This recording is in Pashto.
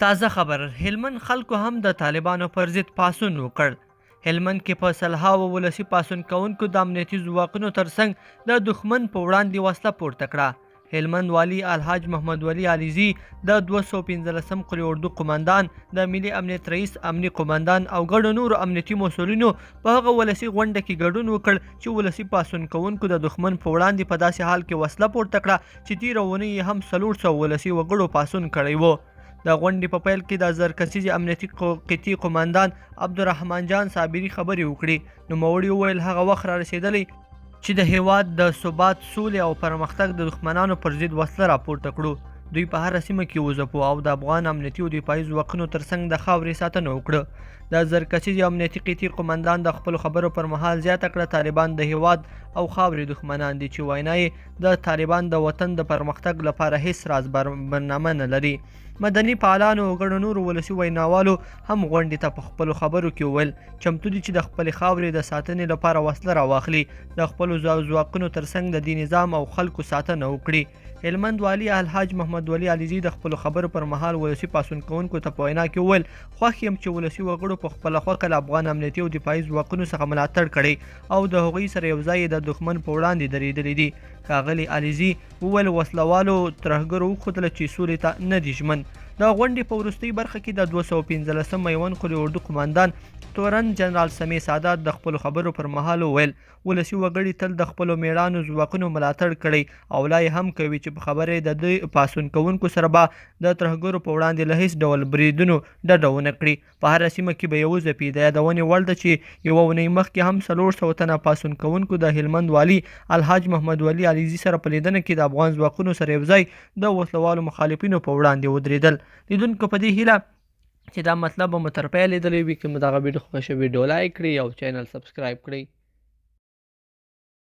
تازه خبر، هلمند خلکو هم د طالبانو پر ضد پاڅون وکړ. هلمند کې په سلهاوو ولسي پاڅون کوونکو د امنیتي ځواکونو ترڅنګ د دښمن په وړاندې وسله پورته کړه. هلمند والي الحاج محمد ولي علیزي، د 215 قول اردو قومندان، د ملي امنیت رئیس، امني قومندان او ګڼو نورو امنیتي مسؤلینو په هغه ولسي غونډه کې ګډون وکړ چې ولسي پاڅون کوونکو د دښمن په وړاندې په داسې حال کې وسله پورته کړه چې تېره اونۍ یې هم 400 ولسي وګړو پاڅون کړی و. د غونډې په پیل کې د زرکسیزې امنیتي قطعې قومندان عبدالرحمن جان صابري خبرې وکړې. نوموړي وویل، هغه وخت را رسېدلی چې د هېواد د ثبات، سولې او پرمختګ د دښمنانو پر ضد وسله راپورته کړو، دوی په هره سیمه کې وځپو او د افغان امنیتي او دفاعي ځواکونو ترڅنګ د خاورې ساتنه وکړو. د زرکسیزې امنیتي قطعې قومندان د خپلو خبرو پر مهال زیاته کړه، طالبان د هېواد او خاورې دښمنان دي، چې وینا یې د طالبان د وطن د پرمختګ لپاره هیڅ راز برنامه نه لري. مدني فعالانو او ګڼو نورو ولسي ویناوالو هم غونډې ته په خپلو خبرو کې وویل، چمتو دي چې د خپلې خاورې د ساتنې لپاره وسله راواخلي، د خپلو ځواکونو ترڅنګ د دې نظام او خلکو ساتنه وکړي. هلمند والي الحاج محمد ولي علیزي د خپلو خبرو پر مهال ولسي پاڅون کوونکو ته په وینا کې وویل، خوښ یم چې ولسي وګړو په خپله خوښه له افغان امنیتي او دفاعي ځواکونو څخه ملاتړ کړی او د هغوی سره یو ځای د دښمن په وړاندې درېدلي دي. ښاغلي علیزي وویل، وسلهوالو ترهګرو وښودله چې سولې ته نه دي ژمن. د غونډې په وروستۍ برخه کې د 215 میوند قول اردو قومندان تورن جنرال سمیع سادات د خپلو خبرو پر مهال وویل، ولسي وګړي تل د خپلو میړانو ځواکونو ملاتړ کړی او لا یې هم کوي، چې په خبره یې د دوی پاڅون کوونکو سره به د ترهګرو په وړاندې له هیڅ ډول بریدونو ډډه ونه کړي، په هره سیمه کې به یې وځپي. د یادونې وړ ده چې یوه اونۍ مخکې هم 400 تنه پاڅون کوونکو د هلمند والي الحاج محمد ولي علیزي سره په لیدنه کې د افغان ځواکونو سره یو ځای د وسلهوالو مخالفینو په وړاندې ودرېدل. لیدونکو په دې هیله چې دا مطلب به مو تر پایه لیدلی وي. که مو دغه ویډیو خوښه شوه، ویډیو لایک کړئ او چینل سبسکرایب کړئ.